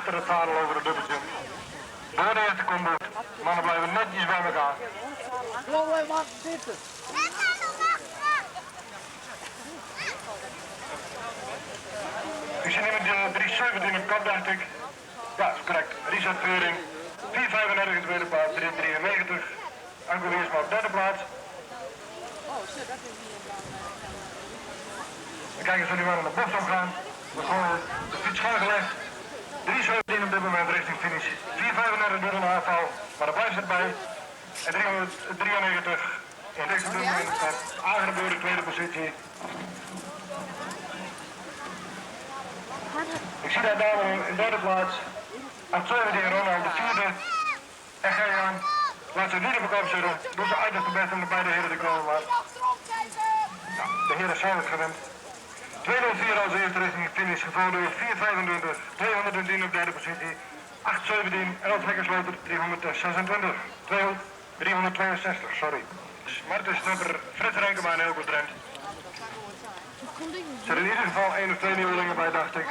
Achter het zadel over de dubbeljump. Door de eerste kombocht. Mannen blijven netjes bij elkaar. Ik zie nu met de 317 op kop, dacht ik. Ja, is correct. Richard Veuring. 4,35 in de tweede plaats, 3,93. Anko Wiersma op derde plaats. We kijken zo nu maar aan de bocht omgaan. We gooien de fiets schuin gelegd. 3,17 op dit moment richting finish. 4,35 door een aanval, maar daar blijft het bij. En 393 in deze op dit moment staat. Aangeboren de tweede positie. Ik zie daar dame in derde plaats. 8,17 Ronald de vierde. En Gerjan. Laat ze niet op elkaar zitten. Doe ze uiterst de best om de beide heren te komen. Maar ja, de heren zijn het gewend. 2.04 als eerste richting finish, gevolgd door 4.25, 210 op derde positie, 8.17 en als hekkersloter 326, 362, sorry. Martin Snupper, Frits Renkema en Elko Drent. Er zitten in ieder geval één of twee nieuwelingen bij, dacht ik.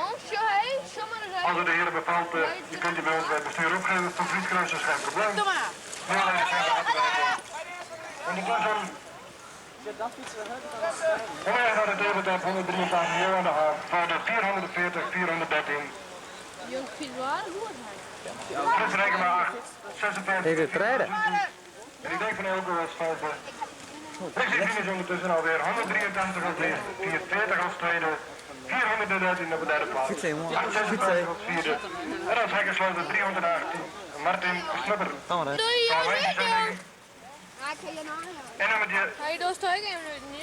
Als het de heren bevalt, je kunt je bij ons bij het bestuur opgeven. Van Vlietkruis is geen probleem. Nieuwelingen zijn van harte welkom. Ondertussen Onderweg naar de tabletop 183 Johan de Haak voor de 440, 413. Frits Renkema 8, 56. Even treden. En ik denk van Elko als vijfde. Richting finish ondertussen alweer 183 als eerste, 440 als tweede, 413 op de derde plaats. Fietsen, jongen. 856 als vierde. En als hekkersloter 318, Martin Snupper. Kom maar, hè. En dan met je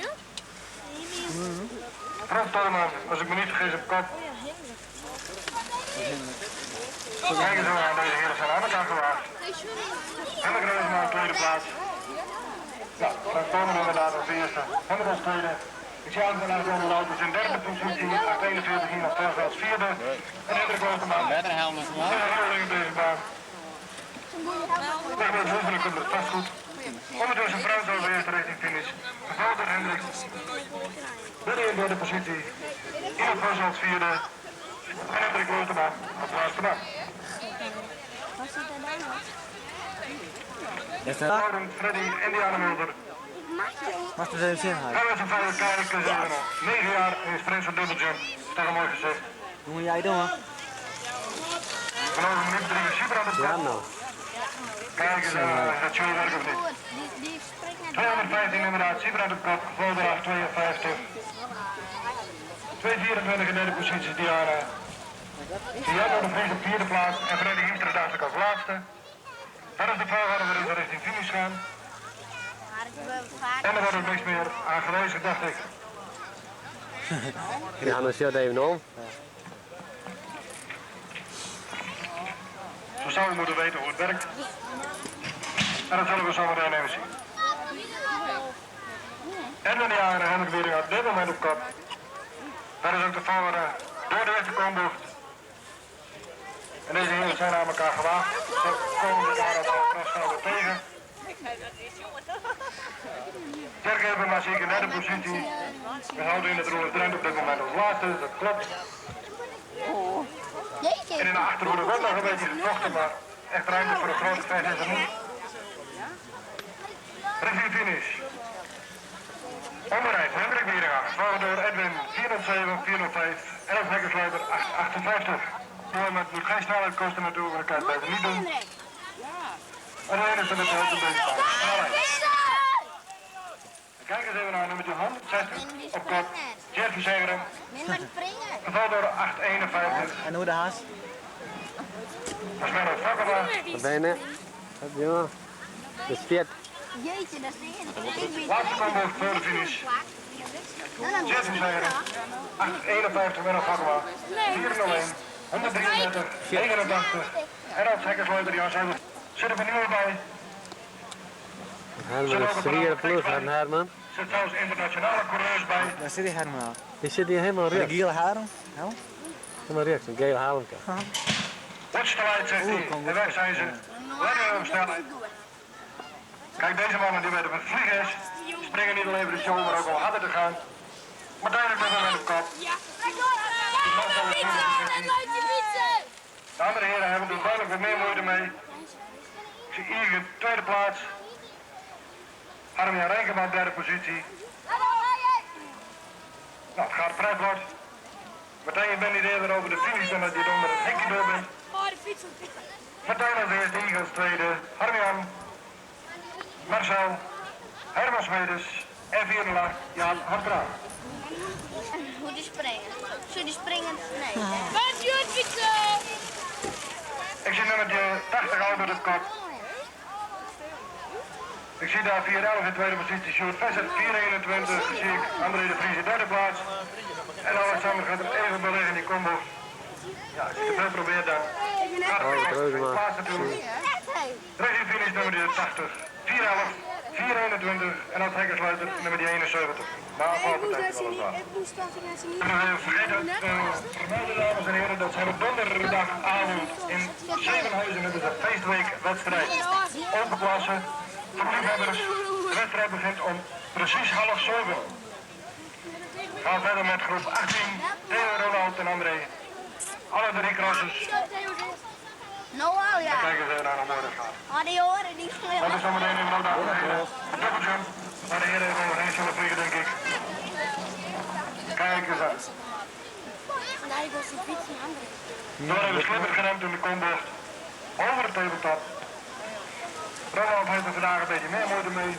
Ja? Frans Tolman, als ik me niet vergis op kop. Kijk eens hoe aan deze heren zijn aan elkaar gewaagd. Hendrik Reusema op tweede plaats. Ja, Frans Tolman inderdaad als eerste. Hendrik als tweede. Ik zie ook daarna Ronald Louters in derde positie. 841 hier nog als vierde. En Hendrik Oosterman. Verder helmen ze maar. De rolling op deze baan. Tegen het Hoevenen komt het vast goed. Ondertussen Frans als eerste richting finish. Gevolgd door Hendrik. Billy in derde positie. Ieder Vos als vierde. En Hendrik Oosterman als laatste man. Is dat? Laurent, Freddy en Diana Mulder. Mag er even zin Hij was een vijfde kijker, 9 jaar en is prins van dubbeljump. Is toch een mooi gezicht. Hoe moet jij doen, hè? Vanaf een minuut drie super aan de Ja, kop. nou. Kijk eens, gaat zo werk of niet? Die springt naar 215 inderdaad, Sieber aan de kop, gevolgd door 852. 224 in derde positie Diana. Diana de Vries op vierde plaats en Freddy Hiemstra dacht ik als laatste. Dat is de volgorde waarin ze richting finish gaan. En er wordt ook niks meer aan gewezen, dacht ik. Ja, dan zit even om. Zo zouden we moeten weten hoe het werkt. En dat zullen we zo meteen even zien. En de jaren Hendrik Wiering op dit moment op kop. Dat is ook de volgende door de eerste kombocht. En deze heren zijn aan elkaar gewaagd. Ze komen elkaar op de grasvelden tegen. Dirk Ebema zie ik in derde positie. We houden in het Roelof Drent op dit moment als laatste, dat klopt. En in de achterhoede wordt nog een beetje gevochten, maar echt ruimte voor een grote vecht is er niet. Richting finish. Onderrijdt Hendrik Wieringa, gevolgd door Edwin 407, 405 en als hekkersluiter 858. Maar het moet geen snelheid kosten natuurlijk, want dat kan je het beter niet doen. Alleen is er met de hulp op deze baan. Snelheid. En Kijk eens even naar nummer 160 op kop. Jeffrey Zegeren, Minder springen. gevolgd door 851. En hoe de haas? Dat is Menno Fokkema. Wat ben je? Wat jongen? Dat is vet. Jeetje, dat is niet. Laatste combo voor de finish. Jeffrey Zegeren, 851 Menno Fokkema, 401, 133, 89. En als hekkersluiter Jan Zuiver. Zit er vernieuwing bij. Herman is zwier ploeg, hè, Herman. Zit zelfs internationale coureurs bij. Daar zit die Herman al. Die zit hier helemaal De rechts. gele haren. Helm? Helemaal rechts, een gele halemke. Watch the light, zegt hij. En weg zijn ze. Let op snelheid. Kijk, deze mannen die weten wat vliegen is. Springen niet alleen voor de show, maar ook om harder te gaan. Martijn is nog wel met de kop. Ja. Leuk je fietsen! De andere duidelijk wat meer moeite mee. Ik zie Ige tweede plaats. Armin Renkema op derde positie. Nou, het gaat vrij vlot. Martijn, je bent niet eerder over de finish dan dat je onder het hekje door bent. Martijn als eerste, Ige als tweede. Harmian, Marcel, Herman Smedes en vierde lag Jan Hartra. Hoe die springen. Zullen die springen? Nee. Waar is fietsen? Ik zie nummer 80 Albert op kop. Ik zie daar 4-11 in tweede positie, Sjoerd Visser 4-21 zie ik André de Vries in derde plaats. En Alexander gaat er even bij liggen in die combo. Ja, als je te veel probeert dan gaat het Oh, oh, plaats natuurlijk. Regie finish nummer 80, 4-11, 4-21 en als hekkersluiter nummer 71. Na valpartij weliswaar. Vergeet het vermelden, dames en heren, dat zijn op donderdagavond in Zevenhuizen. Het is een feestweekwedstrijd. Open klasse voor liefhebbers. De wedstrijd begint om precies 6:30. Gaan verder met groep 18, Theo, Ronald en André. Alle drie crossers. Nou al ja. Kijken ze naar de woorden gaat. Oh, die horen die Dat is zometeen in Roda. De dubbeljump, waar de heren even overheen zullen vliegen, denk ik. Kijk eens aan. Door hebben slimmer geremd in de kombocht. Over de tabletop. Ronald heeft er vandaag een beetje meer moeite mee.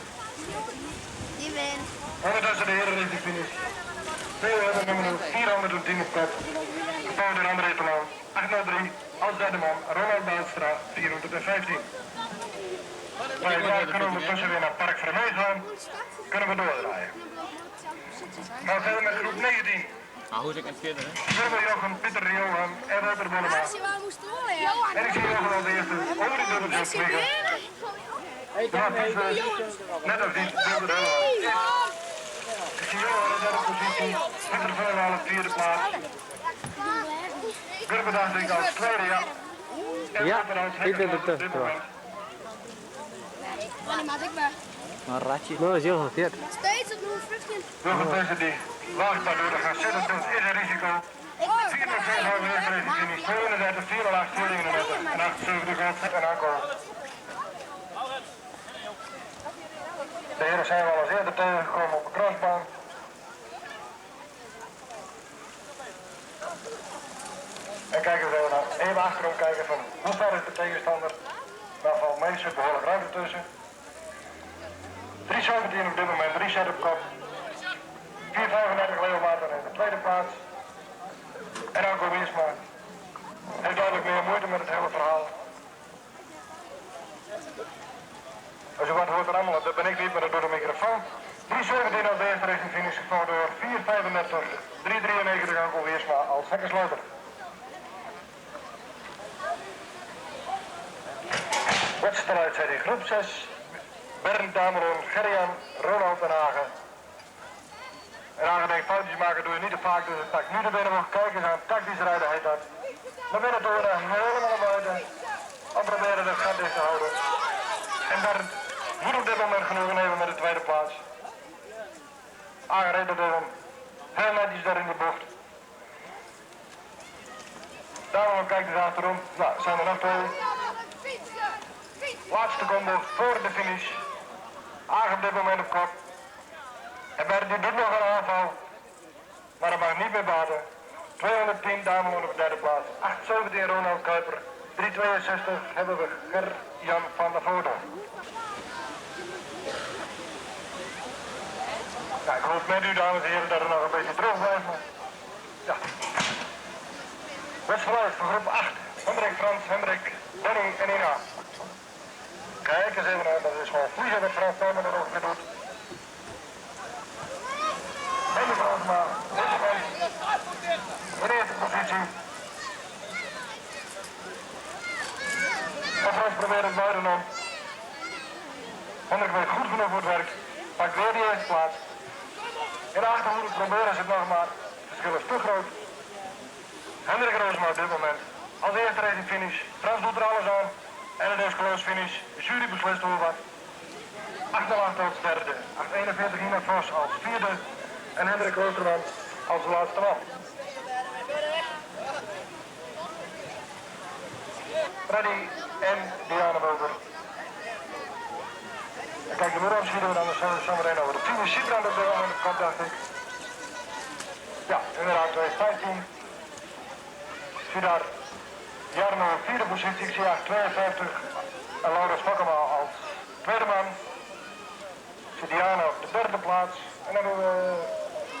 Die wint. Ondertussen de heren richting finish. Theo hebben nummer 410 op kop. Gevolgd door André Terlouw. 803 als derde man. Ronald Bouwstra 415. Wij daar kunnen we ondertussen weer naar Park Vermeer gaan. Kunnen we doordraaien. Gaan verder met groep 19. Maar hoe is ik het verder, hè? Wilbur Jochem, Pieter Johan en Walter Bonnema. En ik zie Johan als eerste over de dubbeltje vliegen. Ja, net als niet, Wilbur helemaal. Ik zie Johan in derde positie, Pieter van der Waal op vierde plaats. Gurbe dacht ik als tweede, ja. En Ja, Walter als ik ben er op dit tussen. moment. Een ratje. Nou, is Johan vierde. Steeds op nummer 15. Wilbur Visser die waagt daardoor te gaan zitten, dat is een risico. 406 over de finish, 32, 408, 431 en 78 gold en Akko. De heren zijn wel eens eerder tegengekomen op de crossbaan. En kijken we even, naar, even achterom kijken van hoe ver is de tegenstander. Daar valt meestal behoorlijk ruimte tussen. 3,17 op dit moment, reset op kop. 4,35 Leo Maarten in de tweede plaats. En Anko Wiersma heeft duidelijk meer moeite met het hele verhaal. Als u wat hoort rammelen, dat ben ik niet, maar dat doet de microfoon. 3,17 als de eerste richting finish, gevolgd door 4,35, 3,93 Anko Wiersma als hekkersluiter. Wedstrijd zijn in groep 6. Bernd Dameron, Gerjan, Ronald en Hagen. En Hagen denkt, foutjes maken doe je niet te vaak, dus het pakt nu de binnenbocht. Kijk eens aan, tactisch rijden heet dat. Naar binnen toe, helemaal naar buiten. En proberen het gat dicht te houden. En Bernd moet op dit moment genoegen nemen met de tweede plaats. Hagen reed dat even heel netjes daar in de bocht. Daarom kijkt dus achterom. Nou, zijn er nog twee. Laatste combo voor de finish. Hagen op dit moment op kop. En Bert die doet nog een aanval. Maar dat mag niet meer baten. 210 Damelon op de derde plaats. 817 Ronald Kuiper. 362 hebben we Ger-Jan van der Voorde. Nou, ik hoop met u, dames en heren, dat het nog een beetje terug blijft. maar Ja. Wedstrijd van groep 8. Hendrik Frans, Hendrik, Benny en Ina. Kijk eens even naar, dat is gewoon vliegen wat Frans Tijmen er ongeveer doet. Hendrik Frans maar, dit moment in de eerste positie. En Frans probeert het buitenom. Hendrik weet goed genoeg hoe het werkt. Pakt weer die eerste plaats. In de achterhoede proberen ze het nog maar. Het verschil is te groot. Hendrik Roosma op dit moment. Als eerste race finish. Frans doet er alles aan. En het is close finish. De jury beslist hoe wat. 8-8 als derde. 8-41 Ina Vos als vierde. En Hendrik Roosterman als laatste man. Freddy en Diana Mulder. En kijk, de moeder schieten we dan zo, zo meteen over de finish. Siebrand op de moment op kop, dacht ik. Ja, inderdaad, 2.15. Zie daar Jarno vierde positie, ik zie 8.52. En Laurens Fokkema als tweede man. Ik zie Diana op de derde plaats. En dan hebben we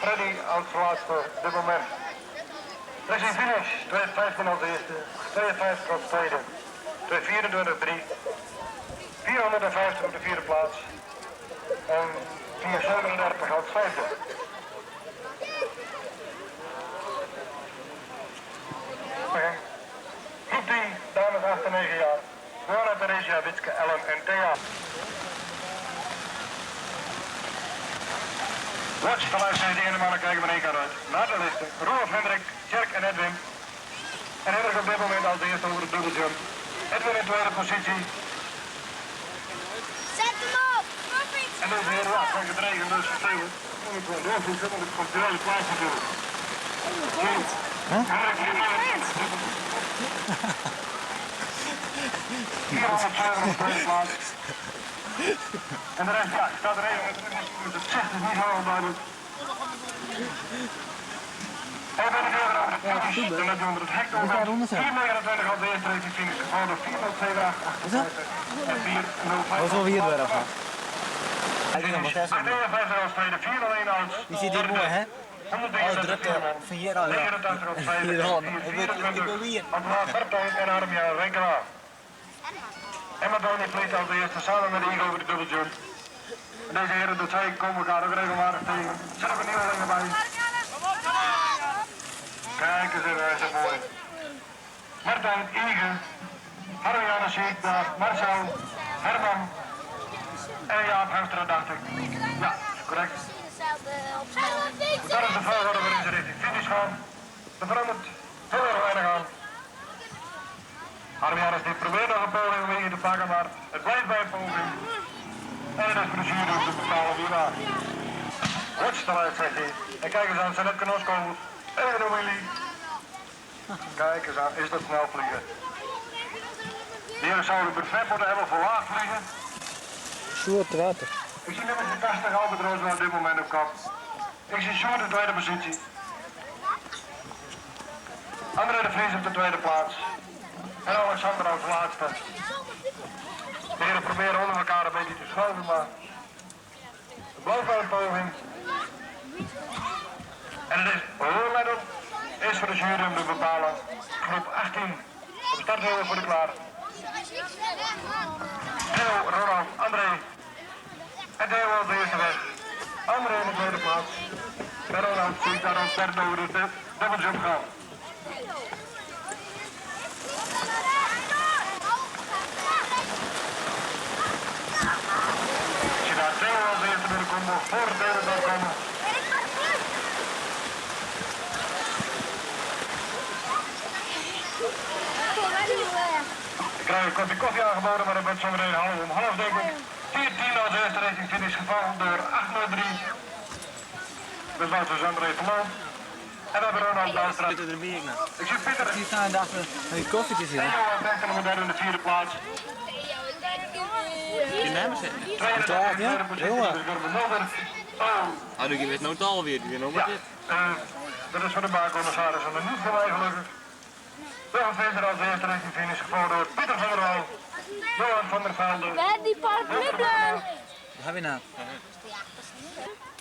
Freddy als laatste op dit moment. Richting finish, 2.15 als eerste, 52 als tweede, 2.24.3, 450 op de vierde plaats en 4.37 als vijfde. Groep 10, dames 8 en 9 jaar. Nora, Theresia, Witske, Ellen en Thea. Watch de luisteraars, de ene mannen kijken maar één kant uit. Naar de lichten. Roelof, Hendrik, Tjerk en Edwin. En Hendrik op dit moment als eerste over de dubbeljump. Edwin in tweede positie. Zet hem op! En deze heren, ja, kijk het regen dus vervelend. Dan moet gewoon doorvliegen, want het komt de plaats natuurlijk. Hendrik, 407 op de tweede plaats. En de rest, ja, staat er even met dus het zicht is niet heel duidelijk. En bij de deur over de finish, dan let je onder het hek door. 4,29 als de eerste richting finish, gevolgd door 4,07, en 4,05. Dat is wel weer door af. Hij doet nog maar 58 als tweede, 4,01 als Je ziet hier mooi, hè? 133 Oh, drukte van hier al, ja. 89 als tweede, Hier al. 4,24 Ik wil hier. als laatste Martijn en Armia Wenkelaar. En Madoni vliegt als de eerste samen met Eagle over de dubbeljump. En deze heren, de twee komen elkaar ook regelmatig tegen. Er zit ook een nieuweling erbij. Kijk eens even, hij is mooi. Martijn, Ige, Harry zie ik daar, Marcel, Herman en Jaap Hamstra, dacht ik. Ja, is correct. Dat is de volgorde waarin ze richting finish gaan. Er verandert heel erg weinig aan. Harry die probeert nog een poging om hier te pakken, maar het blijft bij een poging. En het is voor de jury om te bepalen wie waar. Watch eruit, zegt hij. En kijk eens aan, zijn net kanoskogels. Even een wheelie. Kijk eens aan, is dat snel vliegen. De heren zouden brevet moeten hebben voor laag vliegen. Sjoerd water. Ik zie nummer 80 Albert Roosma op dit moment op kop. Ik zie Sjoerd in de tweede positie. André de Vries op de tweede plaats. En Alexander als laatste. De heren proberen onder elkaar een beetje te schuiven, maar het blijft wel een poging. En het is, let op, is voor de jury om te bepalen. Groep 18 op de startheuvel voor de klaar. Theo, Ronald, André en Theo als de eerste weg. André in de tweede plaats. En Ronald ziet daar als derde over de dubbeljump gaan. Ik zie daar Theo als eerste door de combo voor de derde doorkomen. Ik krijg een kopje koffie aangeboden, maar dat wordt zometeen half om half denk ik. 4-10 als eerste richting finish, gevolgd door 8-0-3. Dus Wouter André Verloon. En we hebben Ronald Douwstra. Pieter er meer naar. Ik zie Pieter Die staan en dachten, een koffietje zien. en Johan Denken op de derde en de vierde plaats. Die namen zitten. 32 in de ja? tweede positie, Jongen. dus Durbe Mulder. Oh, Ah, nu weet nou het alweer, die nog ja. maar dit. Dat is voor de baakcommissaris en niet voor mij gelukkig. Johan Visser als eerste richting finish, gevolgd door Pieter van der Wal, Johan van der Velde. Met die paraplu blauw. Wat heb je nou?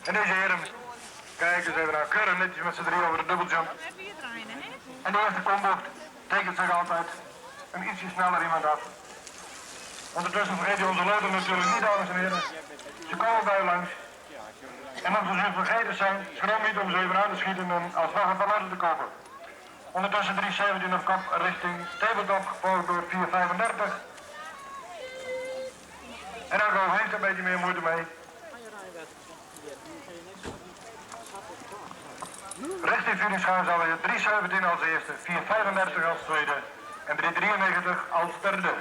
En deze heren, kijk eens even naar, keurig netjes met z'n drie over de dubbeljump. En de eerste kombocht tekent zich altijd een ietsje sneller iemand af. Ondertussen vergeet je onze loten natuurlijk niet, dames en heren. Ze komen bij u langs. En als ze vergeten zijn, schroom niet om ze even aan te schieten en alsnog een paar loten te kopen. Ondertussen 3,17 op kop richting tabletop, gevolgd door 4,35. En Argo heeft een beetje meer moeite mee. Richting finish gaan ze alweer 3,17 als eerste, 4,35 als tweede en 3,93 als derde.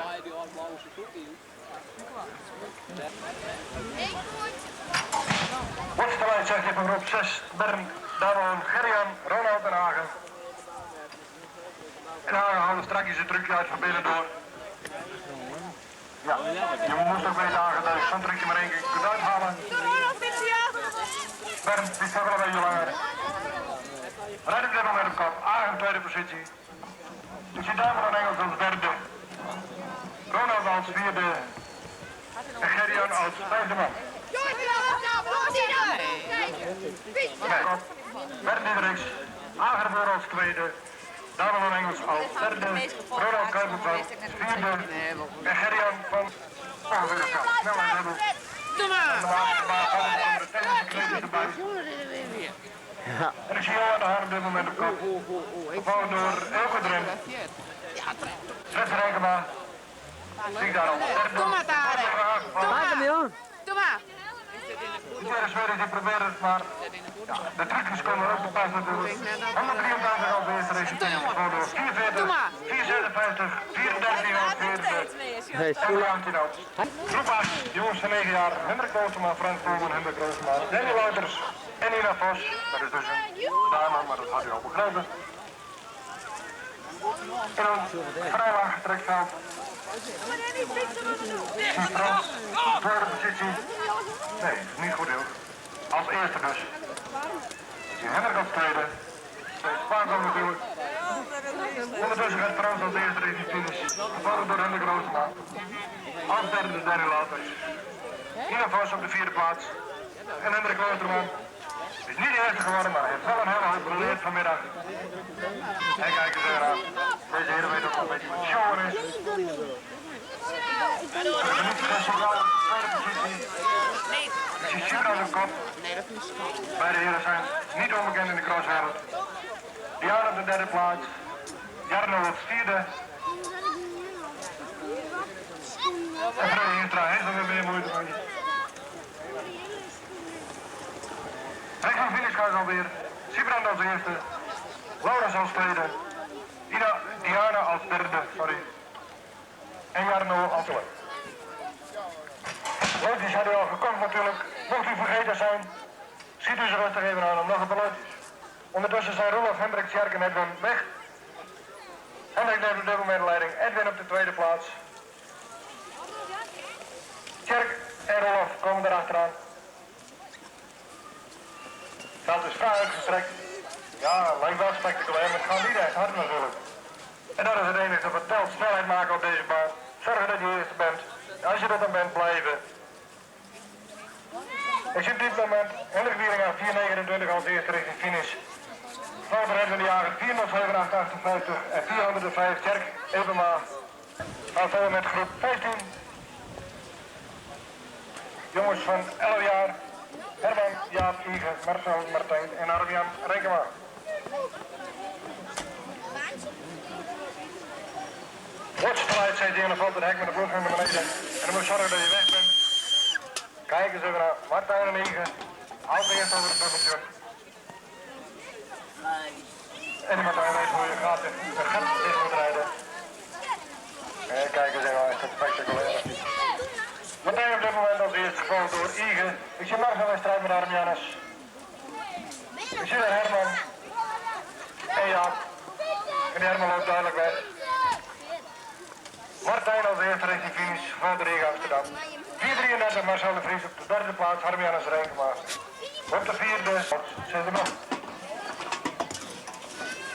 Worstelaar zegt je van groep 6, Bernd, Daniel, Gerjan, Ronald en Hagen. En Hagen haalde straks zijn trucje uit van binnen door. Ja, je moest ook weten aangeduid, dat ik zo'n trucje maar één keer kunt uithalen. Bernd, die staat wel een beetje langer. Rijdt op dit moment op kop, Agen tweede positie. Ik zie Dame van Engels als derde. Ronald als vierde. En Gerion als vijfde man. Nee, Bert Diederichs, Agerboer als tweede. Dame van Engels als derde. Ronald Kuipers als vierde. En Gerion van ongeveer dezelfde snelheid hebben. Doe maar. En de laatste baan komen de technische kleding erbij. Ja. En ik zie Johan de Haan op dit moment op kop. Gevolgd door Elke Drent. Fred Rijkema. Zie ik daar al derde. Doe maar, Tarek. Maak hem, jongen. Doe maar. De derde Zweden die probeert het, maar ja, de trucjes komen ook te pas natuurlijk. 183 als eerste race, gevolgd door 44, 456, 34 als vierde. Hey, En Sjoerd. 18 ook. Groep 8, jongens van 9 jaar, Hendrik Roosema, Frans Boeman, Hendrik Roosema, Danny Luiters en Nina Vos. Dat is dus een dame, maar dat had u al begrepen. In een vrij laag trekveld. Frans, tweede positie. Nee, is niet goed heel. Als eerste dus. Zie Hendrik als tweede. Spaanko natuurlijk. Ondertussen gaat Frans als eerste richting finish. Gevolgd door Hendrik Roosema. Als derde Danny Laters. Nina Vos op de vierde plaats. En Hendrik Kloosterman is niet de eerste geworden, maar hij heeft wel een hele hoop geleerd vanmiddag. En kijk eens even aan. Deze heren weten ook wel een beetje wat showen is. Niet Gessel tweede positie. Ik zie Sibra op kop. Beide heren zijn niet onbekend in de crosswereld. Diana op de derde plaats. Jarno op vierde. En Freddy Hinstra heeft er weer meer moeite mee. Richting finish gaat alweer. Sibrand als eerste. Laurens als tweede. Ida, Diana als derde, sorry. En Jarno als tweede. Loodjes hadden u al gekocht natuurlijk. Mocht u vergeten zijn, schiet u ze rustig even aan om nog een paar loodjes. Ondertussen zijn Roelof, Hendrik, Tjerk en Edwin weg. Hendrik neemt op dit moment de leiding. Edwin op de tweede plaats. Tjerk en Roelof komen erachteraan. Het veld is vrij uitgestrekt. Ja, lijkt wel spectaculair, maar het gaat niet echt hard natuurlijk. En dat is het enige wat telt. Snelheid maken op deze baan. Zorgen dat je eerste bent. En als je dat dan bent, blijven. Ik zie op dit moment Hendrik Wieringa 4.29 als eerste richting finish. Wouter Edwin de Jager 4.07.858 en 405 Tjerk Ebema. Gaan verder met groep 15. Jongens van 11 jaar. Herman, Jaap, Ige, Marcel, Martijn en Arjan Renkema. Watch the light, zei hij en dan valt het hek met de vloer naar beneden. En dan moet je zorgen dat je weg bent. Kijk eens even naar Martijn en Ige. Altijd eerst over het dubbeltje. En de Martijn weet hoe je gaat een gat dicht moet rijden. En kijk eens even, is dat spectaculair. Martijn op dit moment als eerste gevolgd door Ige. Ik zie Marcel in strijd met Arm Jannes. Ik zie daar Herman. En Jaap. En die Herman loopt duidelijk weg. Martijn als eerste richting finish van de Regen Amsterdam. 4.33 Marcel de Vries op de derde plaats, Harm Jannes Renkema. Op de vierde zit er nog.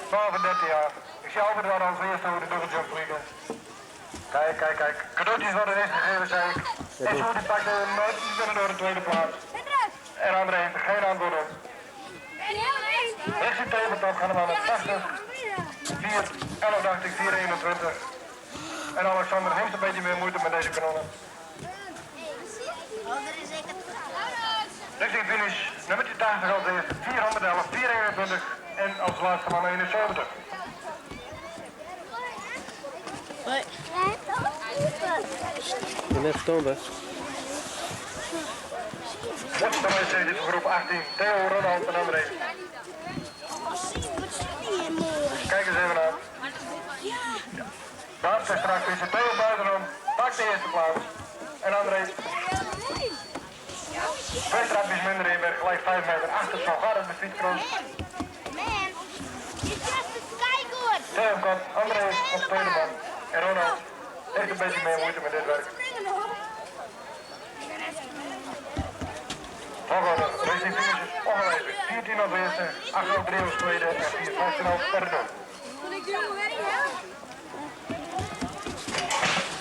12 en 13 jaar. Ik zie Albert wel als eerste over de dubbeljump vliegen. Kijk, kijk, kijk. Cadeautjes worden ingegeven, zei ik. En zo die pakt nooit binnen door de tweede plaats. En André heeft er geen antwoord op. Richting tabletop gaan de mannen 80, 4, 11 dacht ik, 4, 21. En Alexander heeft een beetje meer moeite met deze kanonnen. Richting finish, nummertje 80 als eerste, 411, 421 en als laatste man 71. Je net getombe. Watch de voor groep 18, Theo, Ronald en André. Kijk eens even aan. Ja. Daar is straks is Theo buitenom, pakt de eerste plaats. En André, twee trapjes minder in, werd gelijk 5 meter achter, zo gaat het de fietscross. Man, je just het kijken hoor. Theo kop, André als tweede man. En Ronald heeft een beetje meer moeite met dit werk. Volgorde richting finish is ongewijzigd. 14 als eerste, 8-3 als tweede en 4-15 als derde.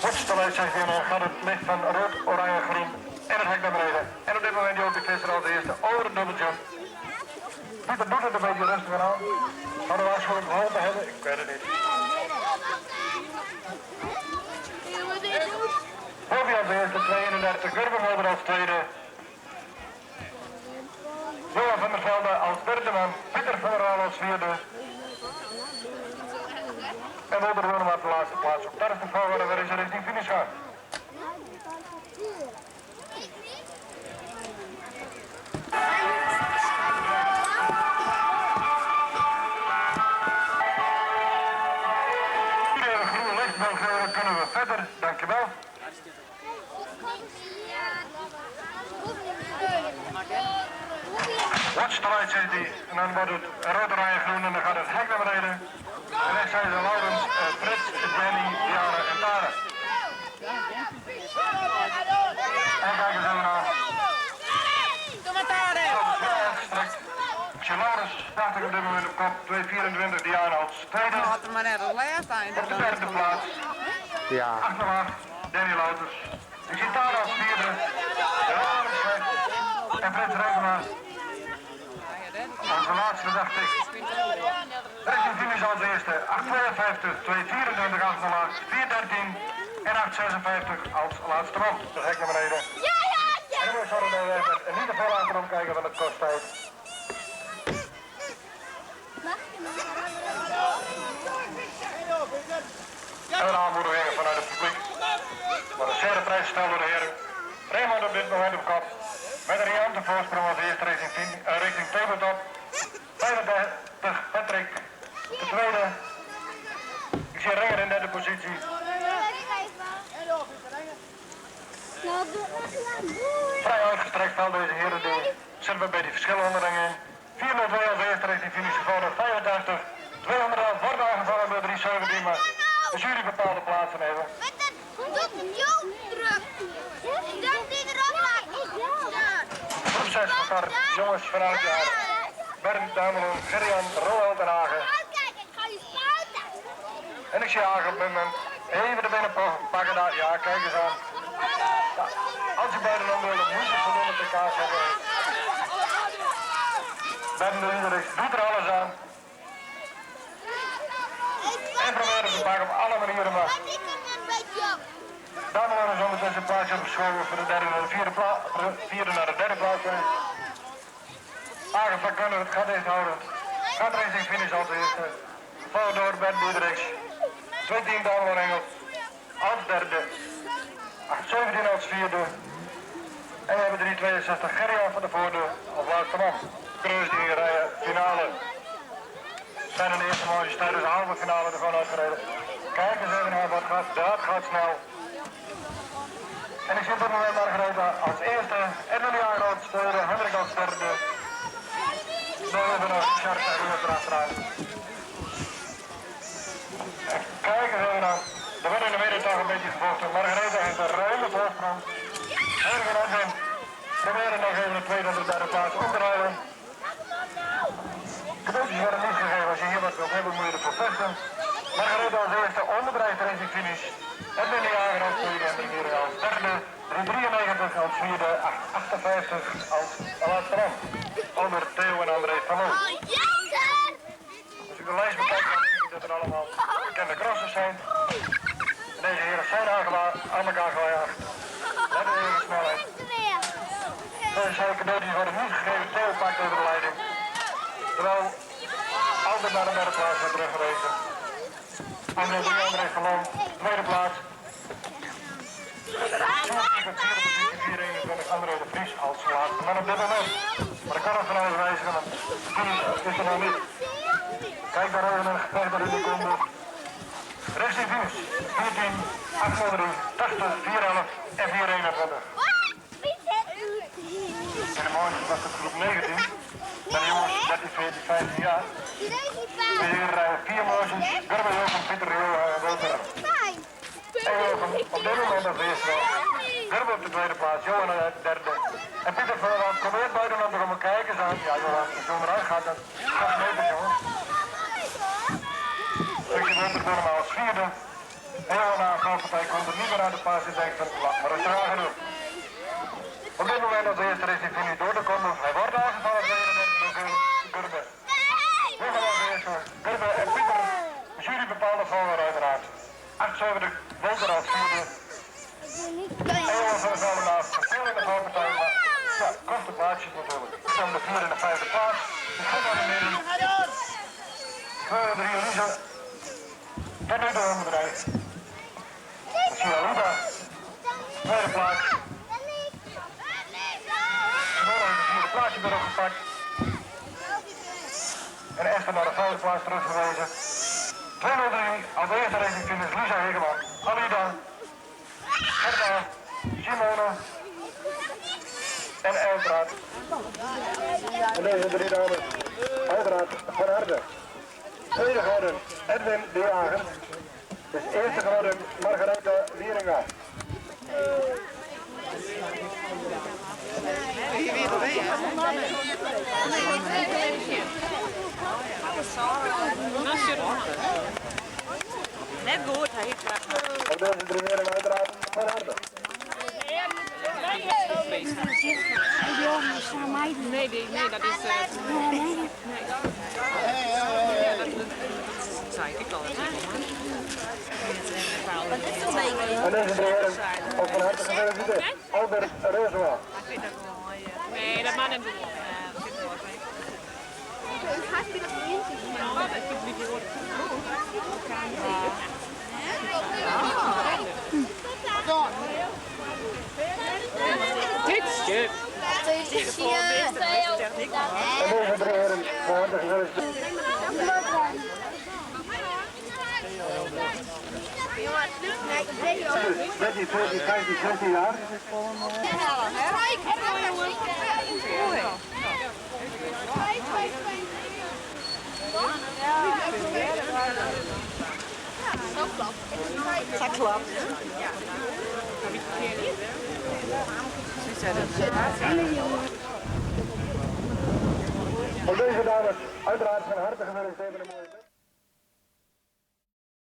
Worstelaar zegt weer, gaat het licht van rood, oranje, groen en het hek naar beneden. En op dit moment Jopie Visser als eerste over de dubbeljump. Pieter doet het een beetje rustig aan. Zou de waarschuwing geholpen hebben? Ik weet het niet. Bobby als eerste, 32, Gurbe als tweede. Johan van der Velde als derde man, Pieter van der Waal als vierde. En Wouter Willem op de laatste plaats. Op daar is de volgorde waar ze richting finish gaan. Iedereen groene licht wil geven, kunnen we verder. Dankjewel. Watch the light, zegt hij. En dan wordt het rood, oranje, groen en dan gaat het hek naar beneden. En rechts zijn ze Laurens, Frits, Jenny, Diana en Tara. En kijk eens even naar. Uitgestrekt. Ik Laurens, dacht ik op dit moment op kop. 2.24 Diana als tweede. Had er maar net als laatste eind. Op de derde plaats. Ja. 8-8, Danny Louters. Ik zie Tara als vierde. Laurens weg. En Frits Renkema. Onze laatste dacht ik. Richting finish als eerste. 8.52, 2.24, 8.08, 4.13 en 8.56 als laatste man. De hek naar beneden. Ja, ja, ja! En dan moet je zo en niet te veel achterom kijken, want het kost tijd. En een aanmoedigingen vanuit het publiek. Maar een zeer prijs gesteld door de heren. Raymond op dit moment op kop. Met een riante voorsprong als eerste richting, tabletop. 35 Patrick. De tweede. Ik zie Renger in derde positie. Vrij uitgestrekt veld deze heren. Die zitten we bij die verschillen onderling in. 4-0-2 als eerste richting finish gevolgd 85. 211 wordt aangevallen door 317, maar de jury bepaalde plaatsen even. Met dat dat druk. Dat die erop laat. Groep 6 van start, jongens vanuit jaar. Bernd, Damelon, Gerjan, Roald en Hagen. Kijk, ik ga je spuiten. En ik zie Hagen op dit moment even de binnen pakken daar. Ja, kijk eens aan. Ja, als je beide dan wil, dan moet je voldoende pk's hebben. Bernd de Diederik doet er alles aan. En probeert het te pakken op alle manieren, maar Damelon is ondertussen een plaatsje opgeschoven voor de derde naar de vierde, vierde naar de derde plaats. Hagen van Kunnen het gaat dicht houden. Gaat richting finish als eerste. Volgd door Bert Diederiks. 2-10 Damelon Engels als derde. 8-17 als vierde. En we hebben 3-62 Gerjan van de Voorde als laatste man. Creus die rijden finale. Zijn in de eerste manche tijdens de halve finale er gewoon uitgereden. Kijk eens even naar wat gaat. Dat gaat snel. En ik zie op dit moment Margaretha als eerste, Edwin Jager als tweede, Hendrik als derde. Dan hebben we nog Richard en Ruud erachteraan. En kijk eens even naar. Er wordt in de midden toch een beetje gevochten. Margaretha heeft een ruime voorsprong. Hendrik en Edwin proberen nog even de tweede en de derde plaats om te rijden. Cadeautjes worden niet gegeven. Als je hier wat wilt hebben, moet je ervoor vechten. Margaretha als eerste onderbreid richting finish. Edwin de Jager als tweede en Mireille als derde. 3,93 als vierde, 8,58 als laatste man. Onder Theo en André van Loo. Als ik de lijst bekijk, dan zie ik dat er allemaal bekende crossers zijn. En deze heren zijn aan elkaar gejaagd. Let op even snelheid. Deze cadeautjes worden niet gegeven. Theo pakt over de leiding. Terwijl altijd naar de derde plaats wordt teruggewezen. André de André van Loon, tweede plaats. Sjoerd op vierde positie, 4,21 André de Vries als laatste man op dit moment. Maar ik kan nog van alles wijzigen, want finish is er nog niet. Kijk daar even een gevecht daar in de komt. Richting finish, 14, 803, 80, 411 en 421. In de mooiste was het groep 19. Bij de jongens 13, 14, 15 jaar. De heren rijden vier motions, Gurbe Jochem, Pieter Johan en Wouter. En Jochem op dit moment als eerste nog. Gurbe op de tweede plaats, Johan de derde. En Pieter Voorwand komt weer buiten om te komen kijken. Zo. Ja, Johan, als je eruit gaat, dan 6 meter, jongen. Stukje Wolter Boerema als vierde. En Johan na een valpartij komt er niet meer uit de pas en denkt van, laat maar rustig aan doen. Op dit moment als eerste richting finish door te komen. Hij wordt aangevallen door Gurbe. Johan als eerste, Gurbe en Pieter. De jury bepaalde volgorde uiteraard. 78 Wolter als vierde. En Johan van der Velde naast verschillende valpartij, maar ja, korte plaatsjes natuurlijk. Dan de vierde en de vijfde plaats. De goed aan de midden. 2, 3, Lisa. Tot nu toe onbedrijf. Lucia Luda. Tweede plaats. Simone heeft de vierde plaatsje weer opgepakt. En Esther naar de vijfde plaats teruggewezen. 2-0-3, als eerste racing finish Lisa Hegeman, Alida, Gerda, Simone en uiteraard. En deze drie dames, uiteraard van harte. Tweede geworden Edwin de Jager. Dus eerste geworden Margaretha Wieringa. Net goed, hij heeft Op deze drie heren uiteraard van harte. Nee, nee, dat is. Nee. Ja, dat zei ik al. En deze drie heren ook van harte gefeliciteerd. Albert Roosema. Nee, dat mag niet. Dit is En deze drie heren van harte gefeliciteerd. 13, 14, 15, 16 jaar. Op deze dames uiteraard van harte gefeliciteerd met een mooie.